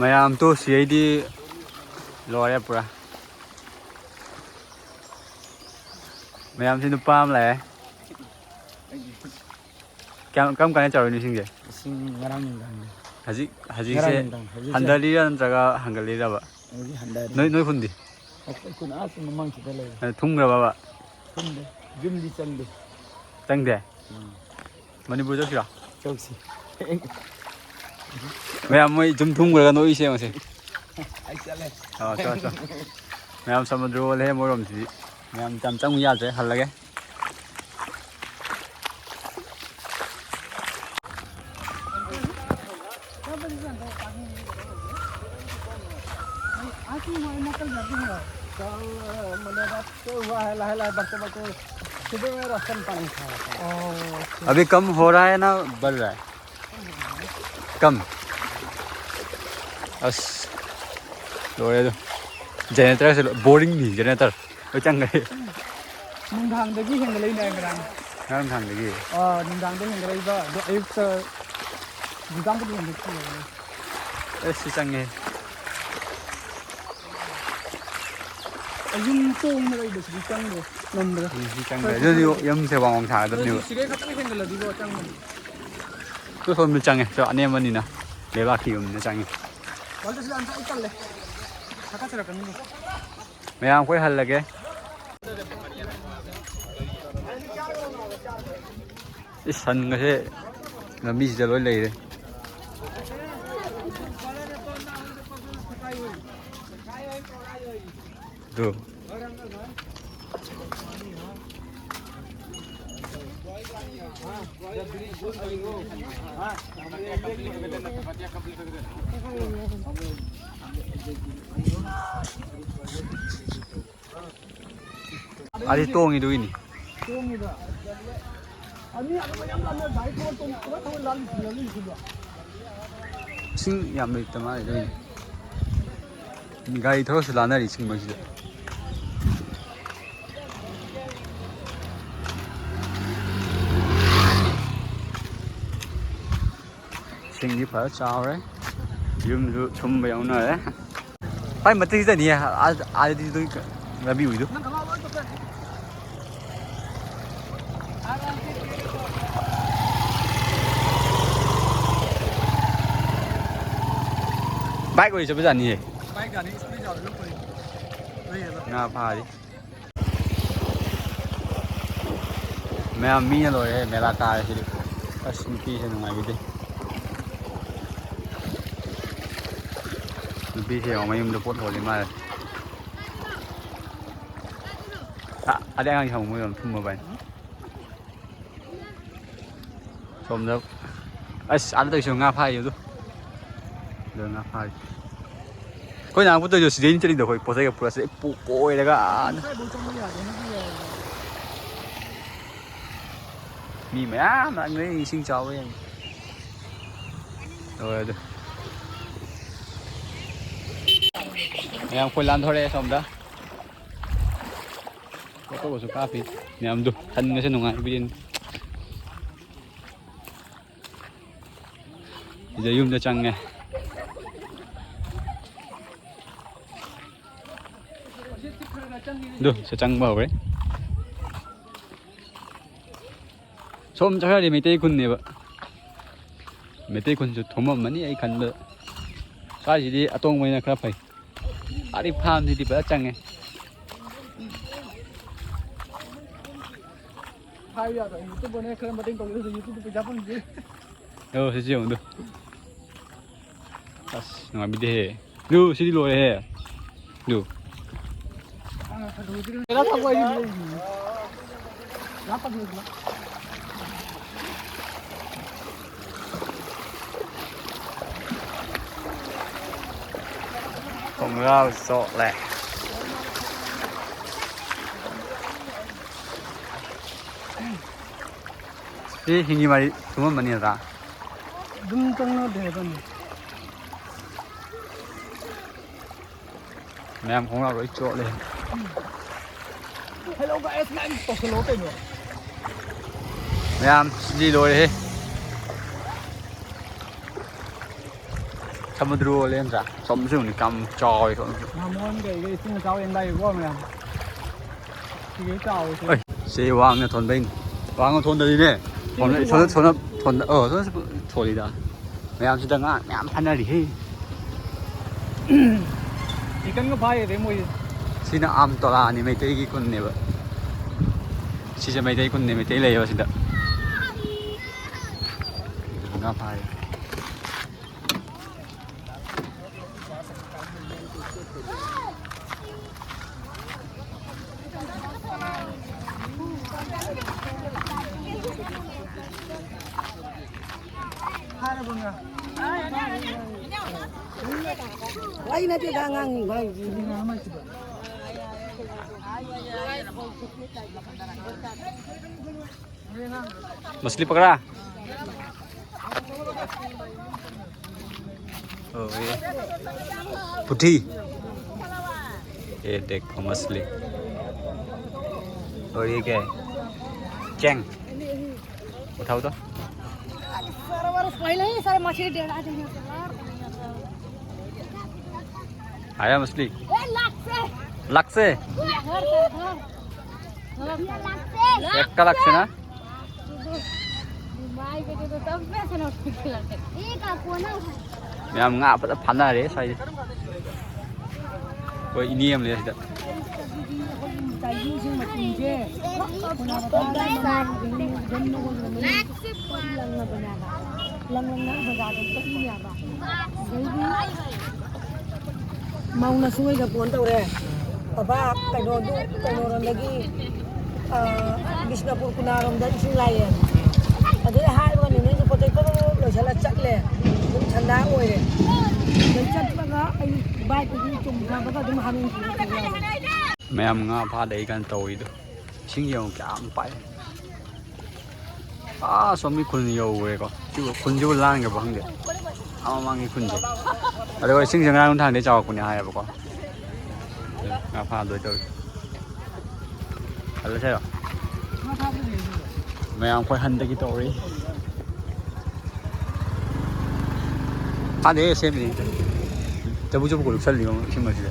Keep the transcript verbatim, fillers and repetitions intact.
ꯃꯌꯥꯝ ꯇꯣ ꯁꯤꯗꯩꯗꯤ ꯂꯣꯏꯔꯦ ꯄꯨꯔꯥ꯫ ꯃꯌꯥꯝꯁꯤ ꯅꯨꯄꯥ ꯑꯃ ꯂꯥꯛꯑꯦ꯫ ꯀꯌꯥꯝ, ꯀꯔꯝ ꯀꯥꯟꯗ ꯆꯥꯎꯔꯤꯅꯣ ꯏꯁꯤꯡꯁꯦ? ꯏꯁꯤꯡ ꯉꯔꯥꯡ ꯅꯨꯡꯗꯥꯡꯅꯤ꯫ ꯍꯧꯖꯤꯛ, ꯍꯧꯖꯤꯛꯁꯦ ꯉꯔꯥꯡ ꯅꯨꯡꯗꯥꯡ, ꯍꯧꯖꯤꯛꯁꯦ꯫ ꯍꯟꯊꯔꯤꯔꯥ ꯅꯠꯇ꯭ꯔꯒ ꯍꯪꯒꯠꯂꯤꯔꯕ? ꯍꯧꯖꯤꯛ ꯍꯟꯊꯔꯤ꯫ ꯅꯣꯏ, ꯅꯣꯏ ꯈꯨꯟꯗꯤ? ꯑꯩꯈꯣꯏ ꯈꯨꯟ ꯑꯥ ꯆꯤꯡ ꯃꯃꯥꯡꯁꯤꯗ ꯂꯩꯔꯦ꯫ ꯑꯗꯨ ꯊꯨꯝꯈ꯭ꯔꯕꯕ? ꯊꯨꯝꯗꯦ꯫ ꯌꯨꯝꯗꯤ ꯆꯪꯗꯦ꯫ ꯆꯪꯗꯦ? ꯎꯝ꯫ ꯃꯅꯤꯄꯨꯔ ꯆꯠꯈꯤꯔꯣ? ꯆꯠꯁꯤ꯫ ꯃꯌꯥꯝ ꯃꯣꯏ ꯁꯨꯝ ꯊꯨꯝꯈ꯭ꯔꯒ ꯅꯣꯛꯏꯁꯦ ꯌꯦꯡꯉꯨꯁꯦ꯫ ꯑꯩ ꯆꯠꯂꯦ꯫ ꯑꯥ, ꯆꯠꯂꯣ, ꯆꯠꯂꯣ꯫ ꯃꯌꯥꯝ ꯁꯃꯨꯗ꯭ꯔ ꯑꯣꯜꯂꯦ ꯃꯣꯏꯔꯣꯝꯁꯤꯗꯤ꯫ ꯃꯌꯥꯝ ꯌꯥꯝ ꯆꯪꯉꯨ ꯌꯥꯗ꯭ꯔꯦ, ꯍꯜꯂꯒꯦ꯫ अभी कम हो रहा है ना बढ़ रहा है? कम। ꯑꯁ, ꯂꯣꯏꯔꯦ ꯑꯗꯣ꯫ ꯖꯦꯅꯦꯔꯦꯇꯔꯁꯦ ꯂꯣꯏ, ꯕꯣꯔꯤꯡꯅꯤ ꯖꯦꯅꯦꯔꯦꯇꯔ꯫ ꯂꯣꯏ ꯆꯪꯈ꯭ꯔꯦ꯫ ꯅꯨꯡꯗꯥꯡꯗꯒꯤ ꯍꯦꯟꯒꯠꯂꯛꯏꯅꯦ ꯉꯔꯥꯡ꯫ ꯉꯔꯥꯡ ꯅꯨꯡꯗꯥꯡꯗꯒꯤ? ꯑꯥ, ꯅꯨꯡꯗꯥꯡꯗ ꯍꯦꯟꯒꯠꯂꯛꯏꯕ ꯑꯗꯣ ꯑꯌꯨꯛꯇ ꯅꯨꯡꯗꯥꯡꯕꯨꯗꯤ ꯍꯦꯟꯒꯠꯈꯤꯕꯅꯦ꯫ ꯑꯦ, ꯁꯤ ꯆꯪꯉꯦ꯫ ꯌꯨꯝ ꯇꯣꯡꯅ ꯂꯩꯕꯁꯤꯗꯤ ꯆꯪꯗ꯭ꯔꯦ, ꯉꯝꯗ꯭ꯔꯦ꯫ ꯎꯝ, ꯁꯤ ꯆꯪꯗ꯭ꯔꯦ꯫ ꯑꯗꯨꯗꯤ ꯌꯨꯝꯁꯦ ꯋꯥꯡ ꯋꯥꯡ ꯁꯥꯒꯗꯕꯅꯦꯕ꯫ ꯁꯤꯗꯩ ꯈꯛꯇꯪ ꯍꯦꯟꯒꯠꯂꯗꯤꯀꯣ ꯆꯪꯕꯅꯤ꯫ ꯁꯣꯝꯗ ꯆꯪꯉꯦ꯫ ꯁꯣ ꯑꯅꯦꯝꯕꯅꯤꯅ ꯂꯩꯕꯥꯛꯀꯤ ꯌꯨꯝꯗ ꯆꯪꯉꯦ꯫ ꯋꯥꯜꯗ ꯁꯤꯗ ꯑꯝꯇ ꯑꯩ ꯇꯜꯂꯦ꯫ ꯍꯥꯀꯠꯆꯔꯛꯀꯅꯤ꯫ ꯃꯌꯥꯝ ꯑꯩꯈꯣꯏ ꯍꯜꯂꯒꯦ꯫ ꯏꯁ, ꯁꯟꯒꯁꯦ ꯂꯝꯕꯤꯁꯤꯗ ꯂꯣꯏ ꯂꯩꯔꯦ꯫ ꯑꯗꯨ꯫ ꯑꯗꯤ ꯇꯣꯡꯉꯤꯗꯨꯒꯤꯅꯤ꯫ ꯏꯁꯤꯡ ꯌꯥꯝ ꯂꯩꯇ ꯃꯥꯜꯂꯦ ꯑꯗꯨꯒꯤꯅꯤ꯫ ꯒꯥꯔꯤ ꯊꯧꯔꯁꯨ ꯂꯥꯟꯅꯔꯤ ꯏꯁꯤꯡ ꯃꯔꯛꯁꯤꯗ꯫ ꯏꯁꯤꯡꯗꯤ ꯐꯖ ꯆꯥꯎꯔꯦ꯫ ꯌꯨꯝꯁꯨ ꯁꯨꯝꯕ ꯌꯥꯎꯅꯔꯦ꯫ ꯄꯥꯏ ꯃꯇꯦꯛꯁꯤꯗꯅꯤ ꯑꯥ-, ꯑꯥꯗꯗꯤ ꯑꯗꯨꯝ ꯂꯝꯕꯤ ꯎꯏꯗꯣ꯫ ꯕꯥꯏꯛ ꯑꯣꯏ ꯆꯠꯄꯖꯥꯠꯅꯤꯍꯦ꯫ ꯉꯥ ꯐꯥꯔꯤ꯫ ꯃꯌꯥꯝ ꯃꯤꯅ ꯂꯣꯏꯔꯦ, ꯃꯦꯂꯥ ꯀꯥꯔꯦ ꯁꯤꯗꯤ꯫ ꯑꯁ, ꯅꯨꯄꯤꯁꯦ ꯅꯨꯡꯉꯥꯏꯕꯤꯗꯦ꯫ ꯅꯨꯄꯤꯁꯦ ꯌꯦꯡꯉꯣ, ꯃꯌꯨꯝꯗ ꯄꯣꯠ ꯍꯣꯜꯂꯤ ꯃꯥꯜꯂꯦ꯫ ꯑ-, ꯑꯗꯩ ꯑꯉꯥꯡꯁꯤ ꯍꯪꯉꯨ ꯌꯦꯡꯉꯣ, ꯊꯨꯝꯃꯕ ꯍꯥꯏꯅ꯫ ꯁꯣꯝꯗ ꯑꯁ, ꯑꯥꯗ ꯇꯧꯔꯤꯁꯤ ꯉꯥ ꯐꯥꯏꯌꯦ ꯑꯗꯨ꯫ ꯑꯗꯨ ꯉꯥ ꯐꯥꯔꯤ꯫ ꯑꯩꯈꯣꯏ ꯅꯍꯥꯟ ꯄꯨꯠꯇꯣꯏꯗꯣ ꯁꯤꯗꯩ ꯆꯠꯂꯤꯗꯣ ꯑꯩꯈꯣꯏ ꯄꯣꯠ ꯆꯩꯒ ꯄꯨꯔ ꯁꯤꯗꯩ ꯄꯨ-, ꯀꯣꯏꯔꯒ ꯑꯥꯗ꯫ ꯃꯤ ꯃꯌꯥꯝ ꯂꯥꯛꯅꯔꯤ ꯏꯁꯤꯡ ꯆꯥꯎꯋꯦ꯫ ꯂꯣꯏꯔꯦ ꯑꯗꯨ꯫ ꯃꯌꯥꯝ ꯑꯩꯈꯣꯏ ꯂꯥꯟꯊꯣꯔꯛꯑꯦ ꯁꯣꯝꯗ꯫ ꯐꯣꯇꯣꯒꯁꯨ ꯀꯥꯞꯄꯤ ꯃꯌꯥꯝꯗꯨ꯫ ꯍꯟꯒꯁꯦ ꯅꯨꯡꯉꯥꯏꯕꯤꯔꯤꯅꯤ꯫ ꯁꯤꯗ ꯌꯨꯝꯗ ꯆꯪꯉꯦ꯫ ꯑꯗꯨ ꯁꯤ ꯆꯪꯕ ꯍꯧꯔꯦ꯫ ꯁꯣꯝ ꯆꯠꯈ꯭ꯔꯗꯤ ꯃꯩꯇꯩ ꯈꯨꯟꯅꯦꯕ꯫ ꯃꯩꯇꯩ ꯈꯨꯟꯁꯨ ꯊꯨꯝꯃꯝꯃꯅꯤ ꯑꯩ ꯈꯟꯕꯗ꯫ ꯁ꯭ꯋꯥꯏꯁꯤꯗꯤ ꯑꯇꯣꯡꯕꯅꯤꯅ ꯈꯔ ꯐꯩ꯫ ꯑꯥꯗꯤ ꯐꯥꯝꯁꯤꯗꯤ ꯐꯖ ꯆꯪꯉꯦ꯫ ꯍꯥꯏꯕ ꯌꯥꯗ꯭ꯔꯣ? YouTuberꯅꯦ ꯈꯔ ꯃꯇꯦꯡ ꯇꯧꯕꯤꯔꯁꯨ YouTubeꯇ ꯄꯩꯁꯥ ꯐꯪꯗꯦ꯫ ꯑꯣ, ꯁꯤ ꯌꯦꯡꯉꯨ ꯑꯗꯨ꯫ ꯑꯁ, ꯅꯨꯡꯉꯥꯏꯕꯤꯗꯦꯍꯦ꯫ ꯑꯗꯨ, ꯁꯤꯗꯤ ꯂꯣꯏꯔꯦꯍꯦ꯫ ꯑꯗꯨ꯫ ꯈꯣꯡꯒ꯭ꯔꯥꯎ ꯆꯣꯠꯂꯦ꯫ ꯁꯤ ꯍꯤꯡꯉꯤ ꯃꯔꯤ ꯊꯨꯝꯃꯝꯃꯅꯤ ꯑꯗ꯫ ꯑꯗꯨꯝ ꯆꯪꯅꯗꯦ ꯍꯥꯏꯕꯅꯤ꯫ ꯃꯌꯥꯝ ꯈꯣꯡꯒ꯭ꯔꯥꯎ ꯂꯣꯏ ꯆꯣꯠꯂꯦ꯫ Hello guys, like ꯇꯧꯁꯜꯂꯣ ꯀꯩꯅꯣ꯫ ꯃꯌꯥꯝ ꯁꯤꯗꯤ ꯂꯣꯏꯔꯦꯍꯦ꯫ ꯁꯃꯨꯗ꯭ꯔ ꯑꯣꯜꯂꯦ ꯅꯠꯇ꯭ꯔꯥ? ꯁꯣꯝꯁꯨ ꯌꯦꯡꯉꯨꯅꯦ, ꯀꯌꯥꯝ ꯆꯥꯎꯋꯦ ꯁꯣꯝꯁꯨ꯫ ꯉꯥꯃꯣꯟ ꯀꯩꯀꯩ ꯏꯁꯤꯡ ꯏꯆꯥꯎ ꯌꯦꯟꯗꯥꯏꯌꯦꯀꯣ ꯃꯌꯥꯝ꯫ ꯁꯤꯒꯤ ꯆꯥꯎꯋꯦ ꯁꯤ꯫ ꯑꯩ, ꯁꯤ ꯋꯥꯡꯅ ꯊꯣꯟꯕꯩꯅꯤ꯫ ꯋꯥꯡꯅ ꯊꯣꯟꯗꯗꯤꯅꯦ꯫ ꯁꯣꯝꯗ, ꯁꯤꯒꯤꯁꯨ ꯁꯣꯝꯗ, ꯋꯥꯡ- ꯁꯣꯝꯗ ꯊꯣꯟꯗ-, ꯑꯣ, ꯁꯣꯝꯗꯁꯨ ꯊꯣꯜꯂꯤꯗ꯫ ꯃꯌꯥꯝꯁꯤꯗ ꯉꯥ ꯃꯌꯥꯝ ꯐꯥꯅꯔꯤꯍꯦ꯫ ꯆꯤꯀꯟꯒ ꯐꯥꯏꯌꯦ ꯃꯣꯏꯁꯦ꯫ ꯁꯤꯅ ꯑꯥꯝ ꯇꯣꯂꯥꯅꯤ, ꯃꯩꯇꯩꯒꯤ ꯈꯨꯟꯅꯦꯕ꯫ ꯁꯤꯁꯦ ꯃꯩꯇꯩ ꯈꯨꯟꯅꯦ, ꯃꯩꯇꯩ ꯂꯩꯌꯦꯕ ꯁꯤꯗ꯫ ꯉꯥ ꯐꯥꯔꯤ꯫ ꯑꯩ ꯅꯠꯇꯦꯗ ꯑꯉꯥꯡꯁꯤꯡꯗꯣ ꯍꯥꯏꯁꯦ꯫ मछली पकड़ा। ओ, ये पुठी। ये देखो मछली। और ये क्या है? चेंग। उठाओ तो। सारा वर्ष पहले ही सारे मछली डेढ़ा देंगे। आया मछली? ए, लाख से। लाख से? घर से, घर। घर से। लाख से। एक का लाख से ना? भाई के तो तब पैसे नोट निकला। एक आपको ना। ꯃꯌꯥꯝ ꯉꯥ ꯐꯖ ꯐꯥꯅꯔꯦ ꯁ꯭ꯋꯥꯏꯁꯦ꯫ ꯑꯩꯈꯣꯏ ꯏꯅꯦ ꯑꯃ ꯂꯩ ꯁꯤꯗ꯫ ꯃꯧꯅ ꯁꯨꯡꯉꯩꯗ ꯐꯣꯟ ꯇꯧꯔꯦ꯫ ꯕꯕꯥ, ꯀꯩꯅꯣꯗꯨ, ꯀꯩꯅꯣꯔꯣꯝꯗꯒꯤ, ꯑ, ꯕꯤꯁꯅꯨꯄꯨꯔ ꯀꯨꯅꯥꯔꯣꯝꯗ ꯏꯁꯤꯡ ꯂꯥꯛꯑꯦ꯫ ꯑꯗꯨꯗꯩ ꯍꯥꯏꯕꯒ ꯅꯦꯅꯦꯁꯨ ꯄꯣꯠ ꯆꯩ ꯄꯨꯝꯅꯃꯛ ꯂꯣꯏꯁꯤꯜꯂ ꯆꯠꯂꯦ꯫ ꯑꯗꯨꯝ ꯁꯟꯗꯥ ꯑꯣꯏꯔꯦ꯫ ꯑꯗꯩ ꯆꯠꯄꯒ ꯑꯩ ꯕꯥꯏꯛꯇꯒꯤ ꯆꯣꯡꯊꯕꯒ ꯑꯗꯨꯝ ꯍꯥꯃꯦꯡ ꯄꯨꯔ ꯆꯠꯂꯦ꯫ ꯃꯌꯥꯝ ꯉꯥ ꯐꯥꯗꯩ ꯀꯥꯏꯅ ꯇꯧꯔꯤꯗꯣ꯫ ꯏꯁꯤꯡ ꯌꯦꯡꯉꯨ ꯀꯌꯥꯝ ꯄꯥꯏ꯫ ꯑꯥ, ꯁꯣꯝꯒꯤ ꯈꯨꯟ ꯌꯧꯈ꯭ꯔꯦꯀꯣ꯫ ꯁꯤꯕꯨ, ꯈꯨꯟꯁꯤꯕꯨ ꯂꯥꯟꯈ꯭ꯔꯕ ꯈꯪꯗꯦ꯫ ꯑꯥ, ꯃꯃꯥꯡꯒꯤ ꯈꯨꯟꯁꯦ꯫ ꯑꯗꯨꯒ ꯏꯁꯤꯡꯁꯦ ꯉꯔꯥꯡ ꯅꯨꯡꯗꯥꯡꯗꯩ ꯆꯥꯎꯔꯛꯄꯅꯦ ꯍꯥꯏꯌꯦꯕꯀꯣ꯫ ꯉꯥ ꯐꯥꯗꯣꯏ ꯇꯧꯔꯤ꯫ ꯍꯜꯂꯁꯤꯔꯣ? ꯃꯌꯥꯝ ꯑꯩꯈꯣꯏ ꯍꯟꯗꯒꯤ ꯇꯧꯔꯤ꯫ ꯐꯥꯗꯦ, ꯁꯦꯝꯃꯤꯅꯤ꯫ ꯆꯕꯨ ꯆꯕꯨ ꯀꯣꯏꯂꯨꯞ ꯆꯠꯂꯤꯕ ꯏꯁꯤꯡ ꯃꯔꯛꯁꯤꯗ꯫